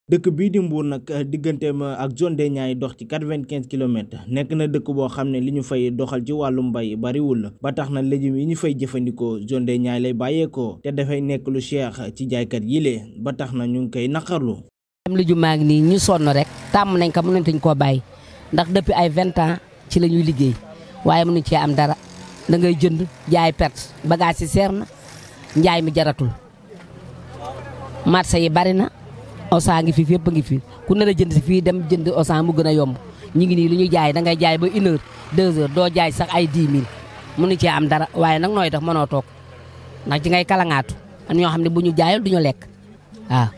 dëkk bii di Mbour nag digganteem ak zone des Niayes dox ci 95 kilomètres nekk na dëkk boo xam ne li ñu fay doxal ci wàllu mbay bariwul ba tax na légumes yi ñu fay jëfandikoo zone des Niayes lay bàyyeekoo te dafay nekk lu cher ci jaaykat yi lee ba tax na ñu ngi koy naqarlu. légumes maa ngi nii ñu sonn rek tàmm nañ ko mënatuñ koo bàyyi ndax depuis ay 20 ans ci la ñuy liggéey waaye mënuñ cee am dara da ngay jënd jaay perte bagage yi seer na njaay mi jaratul marché yi bari na. Osan ngi fi fépp ngi fi ku nar a jënd si fii dem jënd Osan mu gën a yomb ñu ngi nii lu ñuy jaay da ngay jaay ba 1 heure 2 heures doo jaay sax ay 10 000 mënu cee am dara waaye nag nooy tax mënoo toog ndax ci ngay kalangaatu am ñoo xam ne bu ñu jaayul du ñu lekk waaw.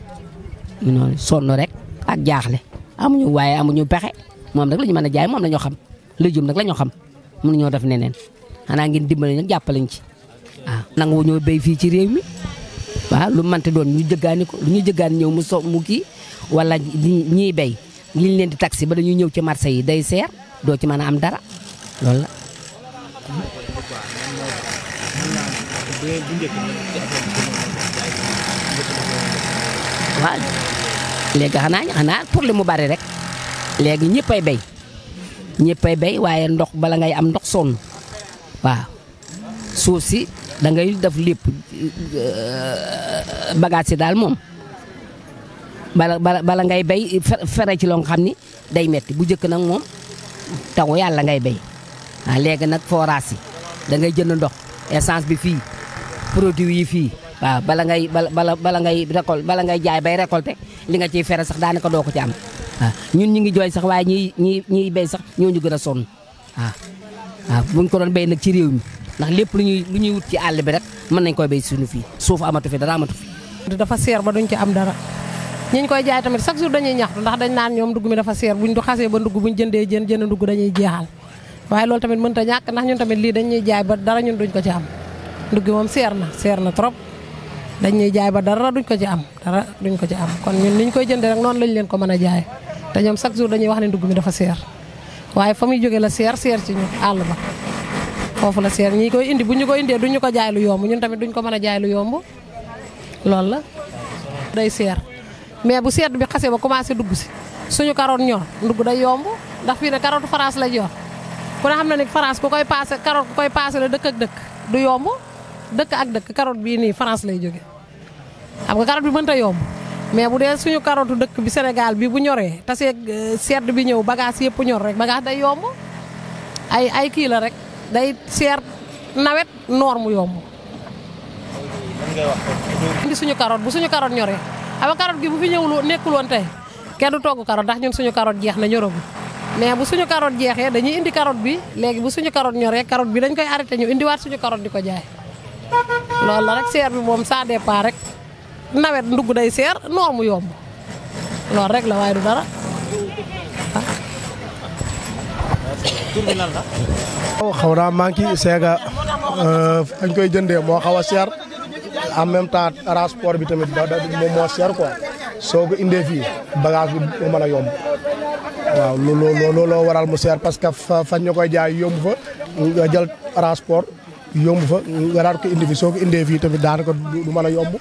ñu noonu sonn rek ak jaaxle amuñu waaye amuñu pexe moom rek la ñu mën a jaay moom la ñu xam légume nag la ñu xam mënuñoo def neneen xanaa ngeen dimbali nag jàppaleñ ci waaw. nangu ñoo béy fii ci réew mi. waaw lu mënti doon ñu jëggaani ko lu ñu jëggaani ñëw mu kii wala ñiy béy liñ leen di taxi ba dañuy ñëw ci marché yi day seer doo ci mën a am dara loolu la. waaw léegi xanaa problème mu bari rek léegi ñëppay béy waaye ndox bala ngay am ndox sonn waaw suuf si. da ngay def lépp bagage yi daal moom bala ngay béy fere ci loo nga xam ni day metti bu njëkk nag moom tawu yàlla ngay béy waaw léegi nag forage yi da ngay jënd ndox essence bi fii produit yi fii waaw bala ngay jaay bay récolter li nga ciy fere sax daanaka doo ko ci am waaw ñun ñu ngi jooy sax waaye ñiy béy sax ñoo ñu gën a sonn waaw buñ ko doon béy nag ci réew mi. ndax lépp lu ñuy wut ci àll bi rek mën nañ koy béy suñu fii suuf amatu fi dara amatu fi. dafa seer ba duñ ci am dara ñi ñu koy jaay tamit chaque jour dañuy ñaxtu ndax dañ naan ñoom ndugg mi dafa seer buñ du xasee ba ndugg buñ jëndee jën ndugg dañuy jeexal waaye loolu tamit mënta ñàkk ndax ñun tamit lii dañuy jaay ba dara ñun duñ ko ci am ndugg moom seer na trop dañuy jaay ba dara duñ ko ci am kon ñun niñ koy jëndee rek noonu lañ leen ko mën a jaay te ñoom chaque jour dañuy wax ne ndugg mi dafa seer waaye fa muy jóge la seer ci ñu àll ba foofu la seer ñi koy indi bu ñu ko indee duñu ko jaay lu yomb ñun tamit duñ ko mën a jaay lu yomb loolu la day seer mais bu sedd bi xasee ba commencé dugg si suñu carotte ñor ndugg day yomb ndax fii ne carotte France la yor ku ne xam na ni France ku koy passé carotte ku koy passé la dëkk ak dëkk du yomb dëkk ak dëkk carotte bii nii France lay jóge xam nga carotte bi mënta yomb mais bu dee suñu carotte dëkk bi Sénégal bi bu ñoree te sedd bi ñëw bagage yëpp ñor rek bagage day yomb ay kii la rek day seer nawet noor mu yomb. indi suñu carotte bu suñu carotte ñoree xam carotte gi bu fi nekkul woon tey kenn du togg carotte ndax ñun suñu carotte jeex na ñoragul mais bu suñu carotte jeexee dañuy indi carotte bi léegi bu suñu carotte ñoree carotte bi dañ koy arrêté ñu indiwaat suñu carotte di ko jaay loolu la rek seer bi moom ça dépend rek nawet ndugg day seer noor mu yomb loolu rek la waaye du dara. xaw naa manqué seega fañ koy jëndee moo xaw a seer en même temps transport bi tamit moom moo seer quoi soo ko indee fii bagage bi mu mën a yomb waaw looloo waral mu seer parce que fañ ñu koy jaay yomb fa nga jël transport yomb fa nga daan ko indi fi soo ko indee fii tamit daanaka du mën a yomb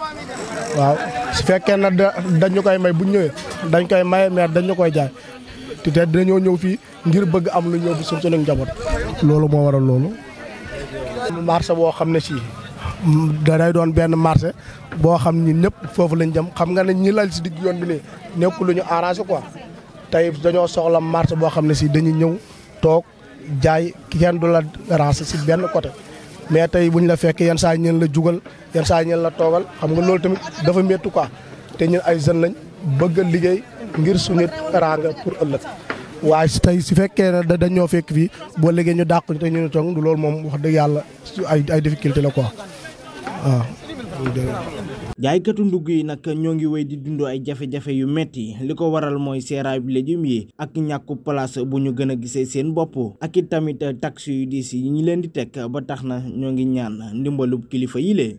waaw su fekkee na dañ ñu koy may bu ñu ñëwee dañ koy maye mais dañ ñu koy jaay te dañoo ñëw fii ngir bëgg am lu ñëw suñu njaboot loolu moo waral loolu. marché boo xam ne si day doon benn marché boo xam ni ñëpp foofu lañ jëm xam nga ne ñi lal si digg yoon bi nii nekku lu ñu arrangé quoi tey dañoo soxla marché boo xam ne si dañuy ñëw toog jaay kenn du la rancé si benn côté mais tey bu ñu la fekk yenn saa ñeen la jugal yenn saa ñeen la toogal xam nga loolu tamit dafa métti quoi te ñun ay jeunes lañ bëgg a liggéey ngir suñu teraanga pour ëllëg waaye si tey su fekkee ne dañoo fekk fii boo liggéey ñu dàq ñu te ñu toog du loolu moom wax dëgg yàlla ay difficulté la quoi waaw. jaaykatu ndugg yi nag ñoo ngi wéy di dund ay jafe-jafe yu metti li ko waral mooy seeraayu légumes yi ak ñàkku place bu ñu gën a gisee seen bopp ak it tamit taxes yu diis yi ñu leen di teg ba tax na ñoo ngi ñaan ndimbalub kilifa yi lee